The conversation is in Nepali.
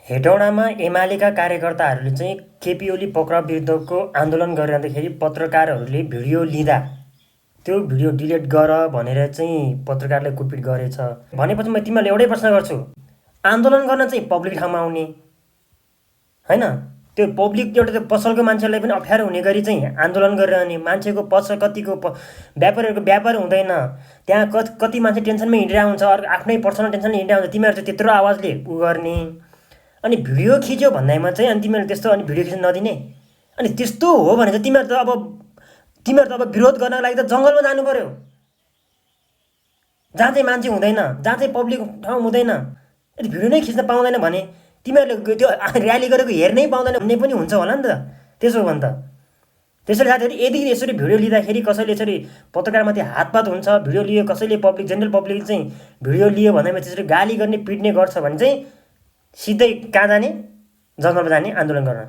हेटौडामा एमालेका कार्यकर्ताहरूले चाहिँ केपी ओली पक्राउ विरुद्धको आन्दोलन गरिरहँदाखेरि पत्रकारहरूले भिडियो लिँदा त्यो भिडियो डिलिट गर भनेर चाहिँ पत्रकारले कुटपिट गरेछ भनेपछि म तिमीहरूले एउटै प्रश्न गर्छु, आन्दोलन गर्न चाहिँ पब्लिक ठाउँमा आउने होइन, त्यो पब्लिक एउटा त्यो पसलको मान्छेलाई पनि अप्ठ्यारो हुने गरी चाहिँ आन्दोलन गरिरहने, मान्छेको पसल कतिको व्यापारीहरूको व्यापार हुँदैन, त्यहाँ कति मान्छे टेन्सनमै हिँडिरहेको हुन्छ, अर्को आफ्नै पर्सनल टेन्सनले हिँडिरहेको हुन्छ, तिमीहरू चाहिँ त्यत्रो आवाजले उ गर्ने अनि भिडियो खिच्यो भन्दैमा चाहिँ अनि तिमीहरू त्यस्तो अनि भिडियो खिच्न नदिने। अनि त्यस्तो हो भने चाहिँ तिमीहरू त अब विरोध गर्नको लागि त जङ्गलमा जानु पर्यो, जहाँ चाहिँ मान्छे हुँदैन, जहाँ चाहिँ पब्लिक ठाउँ हुँदैन। यदि भिडियो नै खिच्न पाउँदैन भने तिमीहरूले त्यो र्याली गरेको हेर्नै पाउँदैन भन्ने पनि हुन्छ होला नि त। त्यसो हो भने त त्यसैले साथीहरू, यदि यसरी भिडियो लिँदाखेरि कसैले यसरी पत्रकारमाथि हातपात हुन्छ, भिडियो लियो कसैले पब्लिक जेनरल पब्लिक चाहिँ भिडियो लियो भन्दैमा त्यसरी गाली गर्ने पिट्ने गर्छ भने चाहिँ सिधै कहाँ जाने, जङ्गलमा जाने आन्दोलन गर्न।